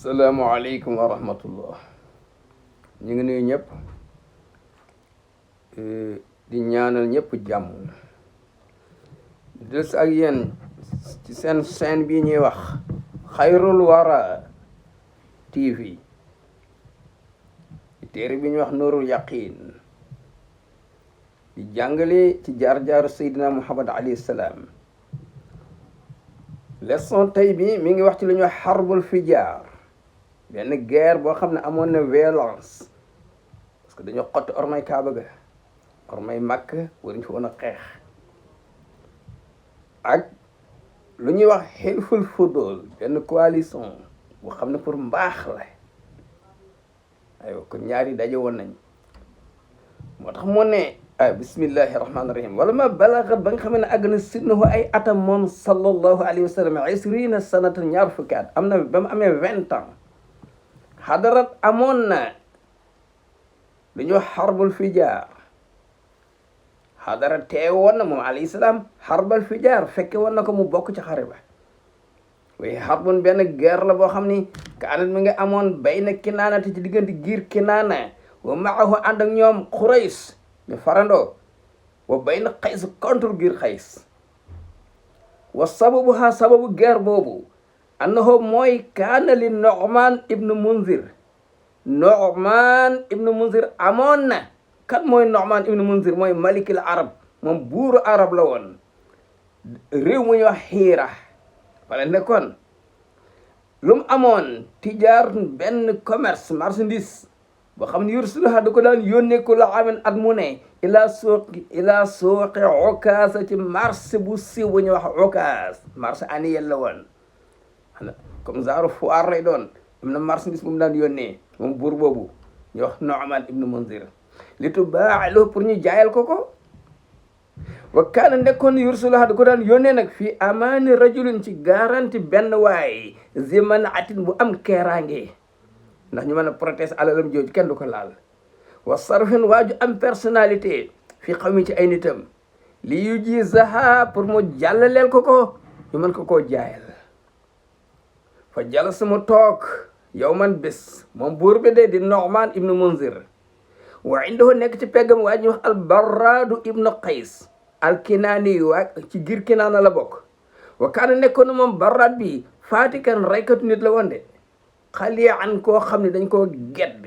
asalaamaaleykum wa rahmatullah. ñu ngi nuyu ñëpp di ñaanal ñëpp jàmm des ak yéen ci seen chaîne bi ñuy wax Xayrul Wara TV téere bi ñuy wax Nuurul Yaqiin di jàngale ci jaar-jaaru Seydina Muhammad alayhi salaam. leçon tey bi mi ngi wax ci lu ñuy wax xarbul fijaar, benn guerre boo xam ne amoon na violence parce que dañoo xotti ormay Kaaba ga, ormay Makka waruñ fa woon a xeex, ak lu ñuy wax xilful fudul, benn coalition boo xam ne pour mbaax la. aywa kon ñaari daje woon nañ, moo tax moo ne bismillahi rahmaani rahim wala ma balagat ba nga xam ne àgg na sinnahu ay atam moom sallallahu alayhi wa sallam isrina sanatan ñaar fukki at am na ba mu amee 20 ans xadarat amoon na lu ñuy wax xarbul fijaar. xadara teewoon na moom alayhi salaam xarbal fijaar, fekke woon na ko mu bokk ci xare ba. waaye xarbun benn guerre la boo xam ni kaanat mi nga amoon bayna Kinaana te ci diggante giir Kinaana wa maahu ànd ak ñoom Xurays ñu farandoo, wa bayna Qays contre giir Qays. wa sababuha sababu guerre boobu annahu mooy kaana li Nu'man ibnu Munzir. Nu'man ibnu Munzir amoon na. kan mooy Nu'man ibnu Munzir? mooy malikil arab, moom buuru arab la woon. réew mu ñuy wax Xiira wala nekkoon. lu mu amoon tijaar, benn commerce marchandise boo xam ne yursuluha da ko daan yónnee ko la amen at mu ne ila suuqi Ukaas ci marché bu siiw bu ñuy wax Ukaas. marché annuel la woon, comme genre foire lay doon. am na marchandise bu mu daan yónnee moom buur boobu ñu wax Nu'man ibnu Munzir li tubaalu pour ñu jaayal ko ko. wa kaana nekkoon yursuluha da ko daan yónnee nag fii amaani rajulin ci garanti benn waay ziman atin bu am keeraange, ndax ñu mën a protéger alalam jooju kenn du ko laal. wa sarfin waaju am personnalité fii xaw mi ci ay nitam li yu ji zaha pour mu jàllaleel ko ko ñu mën ko koo jaayal. fa jàll sama toog yow man bés moom buur bi de di Nu'man ibnu Munzir. wa indahu nekk ci peggam waa ñu wax albarradu ibnu Qays alkinaani waa ci giir Kinaana la bokk. wa kaana nekkoon na moom barrad bi faatikan raykatu nit la woon de. xali an koo xam ne dañ koo gedd,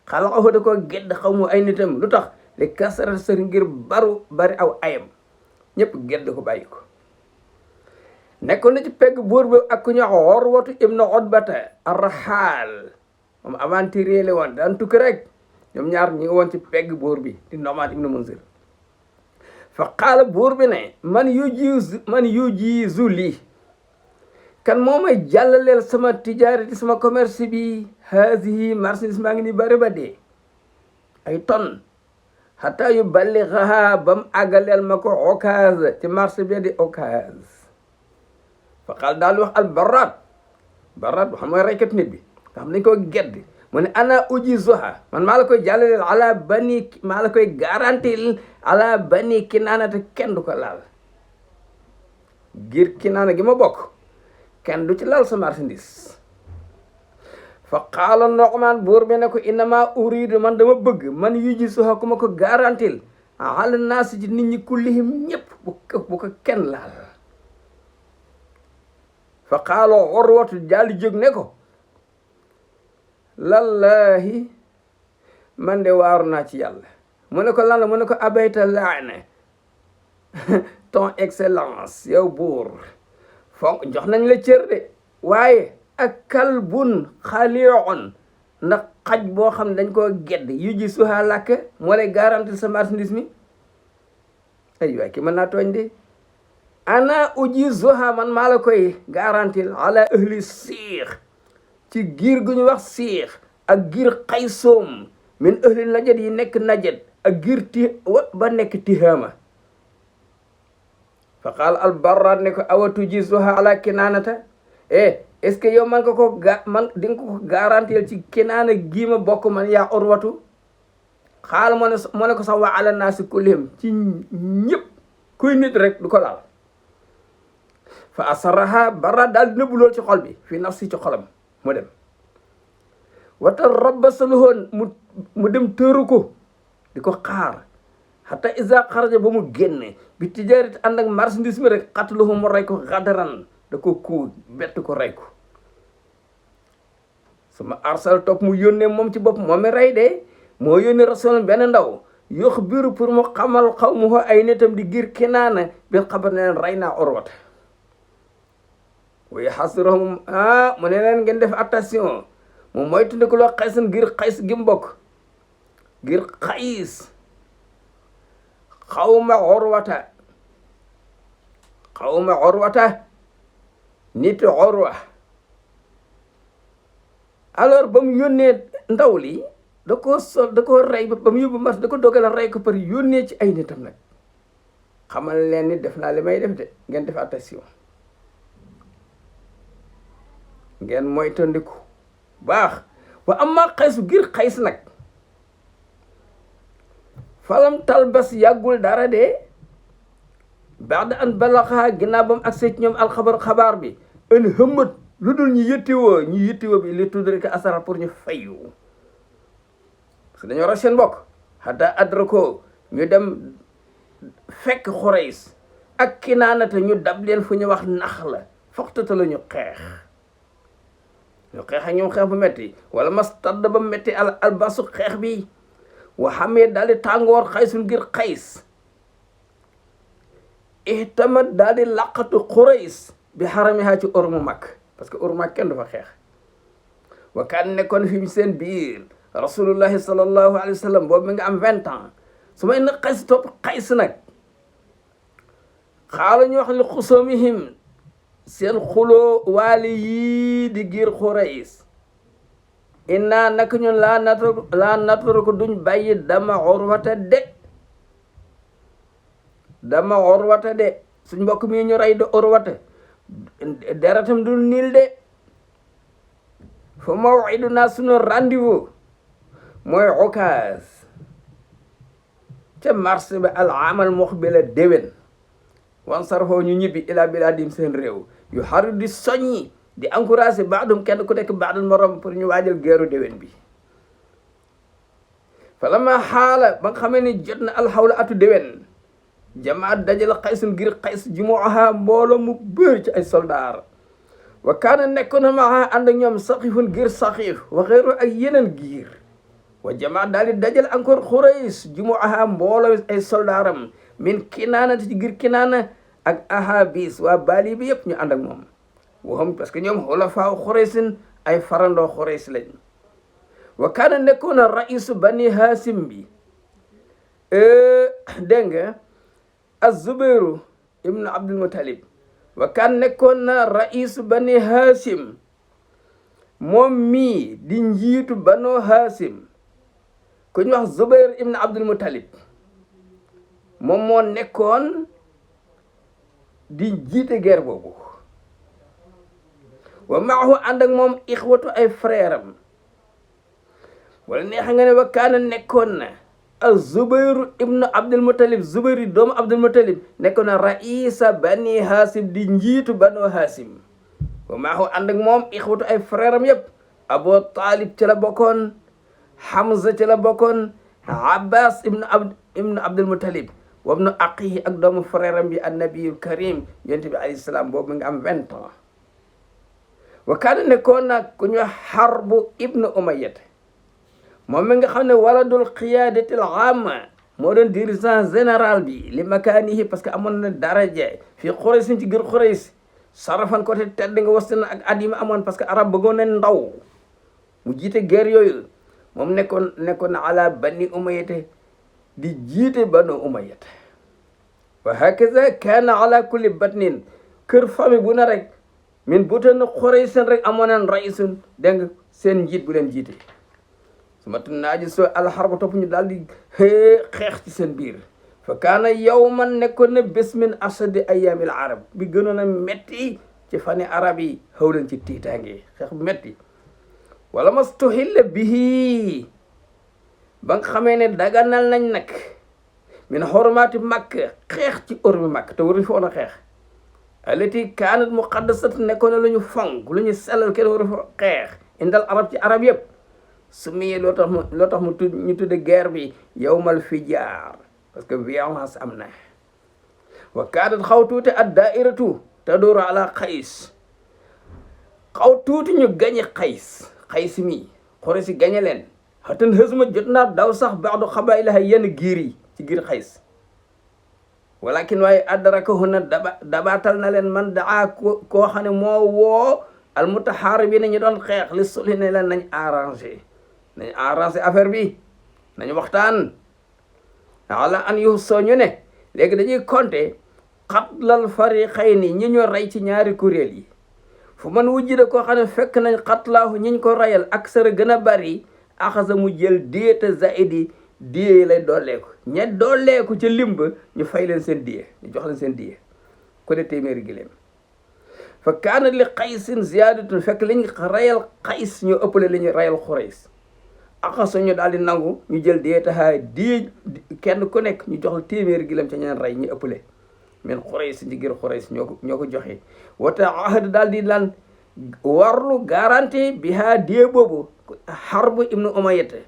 xalaxahu da koo gedd xaw mu ay nitam. lu tax? li kasara sër ngir bari aw ayam, ñëpp gedd ko bàyyi ko. nekkoon na ci pegg buur bi ak ku ñu wax Urwatu ibnu Utbata ar-Rahaal, moom aventurier la woon, daan tukki rek. ñoom ñaar ñi ngi woon ci pegg buur bi di Nu'man ibnu Munzir. fa qaala buur bi ne man yujiizu lii, kan moo may jàllaleel sama tijaarati sama commerce bi, haadihi marchandise maa ngi ni bari ba dee ay tonne, hatta yu ballighaha ba mu àggaleel ma ko Ukaaz ci marché bi di Ukaaz. fa qaala daal wax al barraad bu xam mooy raykat nit bi nga xam dañ ko gedd, mu ne ana ujizuha, man maa la koy jàllaleel maa la koy garantil ala bani Kinaana te kenn du ko laal. giir Kinaana gi ma bokk kenn du ci laal sa marchandise. fa qaala Nu'man buur bi ne ko innama uridu, man dama bëgg man yujizuha ku ma ko garantil ala naasi ci nit ñi kullihim ñëpp bu ko kenn laal. fa qaala Urwatu jaali jóg ne ko lallahi man de waaru naa ci yàlla. mu ne ko lan la? mu ne ko abayta laana ton excellence yow buur, foog jox nañ la cër de, waaye ak kalbun xalion, ndax xaj boo xam ne dañ koo gedd yu ji suha làkk moo lay garantir sa marchandise mi. ay waay ki mën naa tooñ de. ana uji zuha, man maa la koy garantir ala ahli siix, ci giir gu ñu wax siix ak giir Qaysoom min ahli Najd yi nekk Najd ak giir ba nekk Tihaama. fa qaal albarrad ne ko awa tujizuha ala Kinaanata, est-ce que yow man nga ko di nga ko garantir ci Kinaana gii ma bokk man yaa Urwatu. xaal moo ne ko sax wa ala naasi kullihim, ci ñëpp kuy nit rek du ko laal. fa asarraha barrad daal dina bu lool ci xol bi fii nafsi ci xolam mu dem. wata rabbasaluhoon mu dem tëru ko di ko xaar xata isa xaraja ba mu génne bi tijaarit ànd ak marchandise mi rek xataluhu mu rey ko xadaran da ko kuu bett ko rey ko suma arsal topp mu yónnee moom ci bopp moom mi rey de moo yónnee rasul benn ndaw yox biiru pour mu xamal xaw mu ay nitam di giir Kinaana bi xabar ne leen rey naa Urwata waaye xasirohum mu ne leen ngeen def attention moom mooy tunde ko loo xaysan ngir xays gi mu bokk ngir xays xawma Urwata nit Urwa alors ba mu yónnee ndaw li da koo rey ba mu yóbbu mars da ko dogal rey ko par yónnee ci ay nitam nag xamal leen ni def naa li may def de ngeen def attention ngeen moytandiku baax wa amma xaysu ngir xays nag falam talbas yàggul dara de baada an balaxaa ginnaaw ba mu agsee ci ñoom xabaar bi ën hëmmat lu dul ñu yittiwoo bi li tudd rek asara pour ñu fayu parce que dañoo rey seen mbokk hatta adrako ñu dem fekk Xurays ak Kinaanata ñu dab leen fu ñu wax Naxla foxtata la ñu xeex ak ñoom xeex bu metti wala mas tadd ba metti albasu xeex bi wa xamee daal di tàngoor xaysul ngir xays ihtamat daal di laqatu Xurays bi xaramiha ci ormu mag parce que ormu mag kenn du fa xeex wa kaan nekkoon fi seen biir rasulullahi sallallahu alayhi wa sallam boobu mi nga am 20 ans su may na xays topp xays nag xaala ñu wax li xusoomihim seen xuloo waali yii di giir Xurays inna naka ñun laa natru ko duñ bàyyi dama Urwata de suñ mbokk mi ñu rey de Urwata deretam dul niil de fa maw'iduna sunu rendez-vous mooy Ukaaz ca marché ba al amal muqbila déwén wan sarfoo ñu ñibbi ila biladim seen réew yu xaru di soññi di encouragé baadum kenn ku nekk baadul morom pour ñu waajal geeru déwén bi falama xaala ba nga xamee ni jot na alxawla atu déwén jamaat dajal xaysun ngir xays jumuaha mbooloo mu bëri ci ay soldaar wa kaana nekkoon na maa ànd ak ñoom saxifun ngir saxif wa xeeru ak yeneen giir wa jamaat daal di dajal encore Xurays jumuaha mbooloo ay soldaaram min Kinaana ci giir Kinaana ak Ahabis waa Bali bi yëpp ñu ànd ak moom waxam parce que ñoom xulafaa Xuraysin ay farandoo Xurays lañ wa kaana nekkoon na raisu bani Haasim bi dégg nga az-Zubayru ibnu Abdul Muttalib wa kaan nekkoon na raisu bani Haasim moom mii di njiitu banu Haasim ku ñu wax Zubayr ibnu Abdul Muttalib moom moo nekkoon di jiite guerre boobu wa maahu ànd ak moom ixwatu ay frère am wala neexa nga ne wa kaana nekkoon na az-Zubayru ibnu Abdul Muttalib Zubayru doomu Abdul Muttalib nekkoon na raisa bani Haasim di njiitu banu Haasim wa maahu ànd ak moom ixwatu ay frère am yëpp Abu Talib ci la bokkoon Hamza ci la bokkoon Abbas ibnu Abdul Muttalib wa ibnu aqihi ak doomu frère am bi annabiyul karim yonent bi alayhi salaam boobu mi nga am 20 ans wa kaana nekkoon nag ku ñu Harbu ibnu Umayyah moom mi nga xam ne waladul qiyaadatil aama moo doon dirigeant général bi li makaanihi parce que amoon na daraja fii Quraysh ci gër Quraysh sarafan côté tedd nga wasti na ak at yi ma amoon parce que arab bëggoon na ndaw mu jiite guerre yooyu moom nekkoon na ala bani Umayyah di jiite banu Umayyah wa hakaza kaana ala kulli batnin kër famille bu na rek min butan Quraysh rek amoon nañ raisun dégg nga seen njiit bu leen jiite su ma tun naaji so alxarba topp ñu daal di xeex ci seen biir fa kaana yawman nekkoon na bés min asadi ayaamil arab bi gënoon a metti ci fani arab yi xaw leen ci tiitaange xeex bu metti wala mastuhilla bihi ba nga xamee ne daganal nañ nag min xormaati Makka xeex ci ormi Makka te waruñu fa woon a xeex alati kaanat muqaddasat nekkoon na lu ñu fonk lu ñu sellal kenn waru fa xeex indal arab ci arab yëpp su miyee loo tax mu ñu tudde guerre bi yawmal fijaar parce que violence am na wa kaadat xaw tuuti ad daairatu taduru ala Qays xaw tuuti ñu gañe Qays mi Quraysh gañe leen xatan hësma jot naa daw sax baadu xabaailaha yenn giir yi ci giir Qays walakin waaye adrakahunna dabaatal na leen man daa koo xam ne moo woo almutahaaribiina ñu doon xeex li sulhi ne leen nañ arrangé affaire bi nañu waxtaan ala an yu soo ñu ne léegi dañuy compter xatlal fariqayni ñi ñu rey ci ñaari kuréel yi fu man wujjida koo xam ne fekk nañ xatlaahu ñiñ ko rayal ak sara gën a bari axasa mu jël diyata zaidi diye lay dooleeku ña dooleeku ca limba ñu fay leen seen diye ñu jox leen seen diye ku ne téeméeri giléem fa kaana li Qaysin ziyaadatun fekk liñ rayal Qays ñu ëppale li ñu rayal Qurays axasa ñu daal di nangu ñu jël diyataha diye kenn ku nekk ñu jox la téeméeri giléem ca ñeen ray ñu ëppale min Qurays ci ngir Qurays ñoo ko joxe wata ahad daal di lan warlu garanti biha diye boobu Harb ibnu Umayyah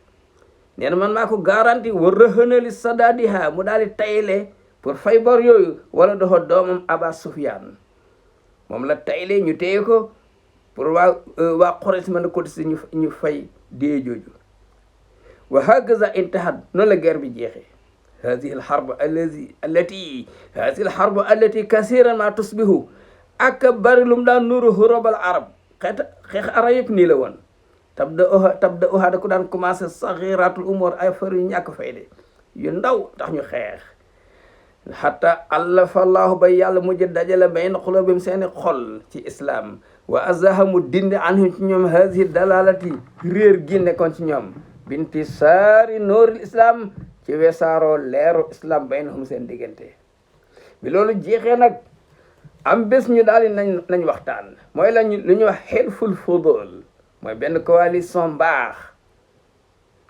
nee na man maa ko garanti wa rëhënali sadadiha mu daal di tayle pour fay bor yooyu wala doxo doomam Aba Sufyaan moom la tayle ñu téye ko pour waa Quraysh mën a cotiser ñu fay diye jooju wa hakaza intahat noonu la guerre bi jeexee hadihi alharb allati kasiran ma tusbihu ak bari lu mu daan nuru hurubal arab xeex arab yëpp nii la woon tabda da ko daan commencé saxiratul umur ay affaire yu ñàkk fayde yu ndaw tax ñu xeex hatta allafa allahu ba yàlla mujj dajale bayna xulubim seeni xol ci islam wa azahamu dindi anhum ci ñoom hadihi dalalati réer gi nekkoon ci ñoom binti saari nooril islam ci weesaaroo leeru islam baynahum seen diggante bi loolu jeexee nag am bés ñu daal di nañ waxtaan mooy lu ñuy wax xilful fudul mooy benn coalition mbaax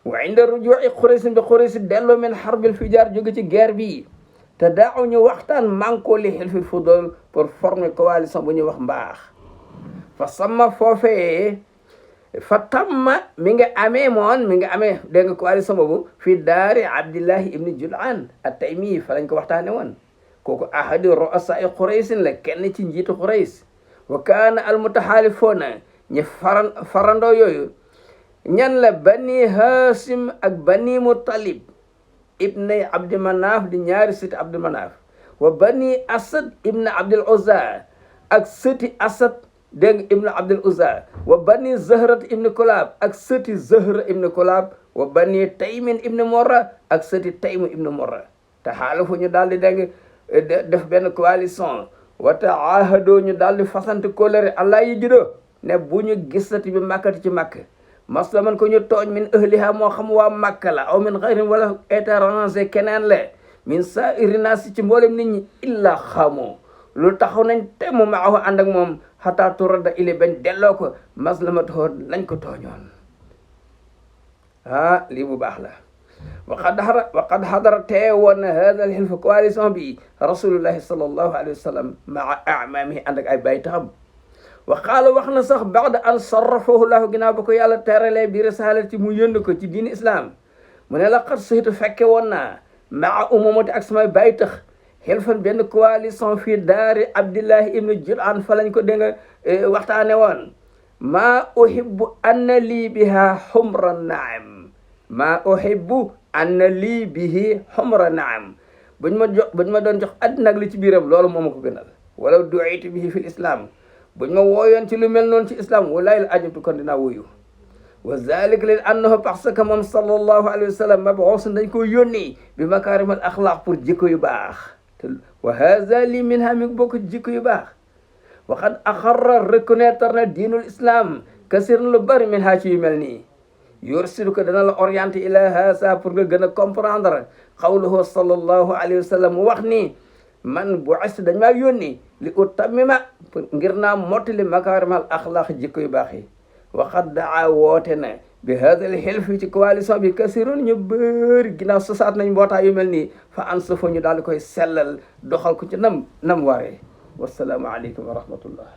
wa inda ruju'i Quraysh bi Quraysh delloo min harbil fijaar jóge ci guerre bi te daaw ñu waxtaan manko li xilful fudul pour former coalition bu ñuy wax mbaax fa sama foofee fa tamma mi nga amee dégg nga coalition boobu fi daari Abdillahi ibni Jud'an at-Taymi fa lañ ko waxtaane woon kooku ahadi ru'asa'i Quraysh la kenn ci njiitu Quraysh wa kaana al mutahalifuna ñi farandoo yooyu ñan la bani Hashim ak bani Muttalib ibni Abdi Manaf di ñaari sëti Abdi Manaf wa bani Asad ibni Abdul Uzza ak sëti Asad dégg ibnu Abdul Uzza wa bani Zahrat ibni Kulab ak sëti Zahra ibni Kulab wa bani Taymin ibni Murra ak sëti Taym ibni Murra te xaalafu ñu daal di dégg def benn coalition wa taahadoo ñu daal di fasante kóllëre Allah yi judo ne bu ñu gisati bi màkkati ci màkk maslaman ko ñu tooñ min ahliha moo xam waa màkk la aw min xayrin wala étranger keneen la min saa'iri naas ci mboolem nit ñi illa xamoo lu taxaw nañ temm maahu ànd ak moom xataa turadda ili bañ delloo ko maslamatuhu lañ ko tooñoon lii bu baax la waqad hadara teewoon na hada al hilf coalition bi rasulullahi sallallahu alayhi wa sallam maa amamihi ànd ak ay bay taxam wa qaala wax na sax ba'da an sarrafahu lahu ginnaaw ba ko yàlla teralee bi risalati mu yónn ko ci diini islam mu ne laqad saytu fekke woon naa maa umamati ak samay bay tax xilfan benn coalition fii daari Abdillahi ibnu Jud'an fa lañ ko dégg nga waxtaane woon maa uhibbu anna lii biha humra naam buñ ma doon jox àddina ak li ci biiram loolu moo ma ko gënal walaw du'itu bihi fil islam buñ ma wooyoon ci lu mel noonu ci islam wallahi la ajabtu kon dinaa wuyu wa zalika li annahu parce que moom sallallahu alayhi wa sallam mab'uusun dañ ko yónni bi makaarimal axlaaq pour jikko yu baax wa haza li minha mi bokk jikko yu baax wa qad axarra reconnaître na diinul islam kasir lu bari min ha ci yu mel nii yursidu ko dana la orienté ila haza pour nga gën a comprendre qawluhu sallallahu alayhi wa sallam wax ni man bu'ithtu dañ maa yónni li utammima ngir naa mottali makaarimal axlaaq jikko yu baax yi wa qad daa woote na bi hada al hilf ci coalition bi kasirun ñu bëri ginnaaw sosaat nañ mbootaay yu mel nii fa ansafu ñu daal di koy sellal doxal ko ci nam waree wasalaamu aleykum wa rahmatullah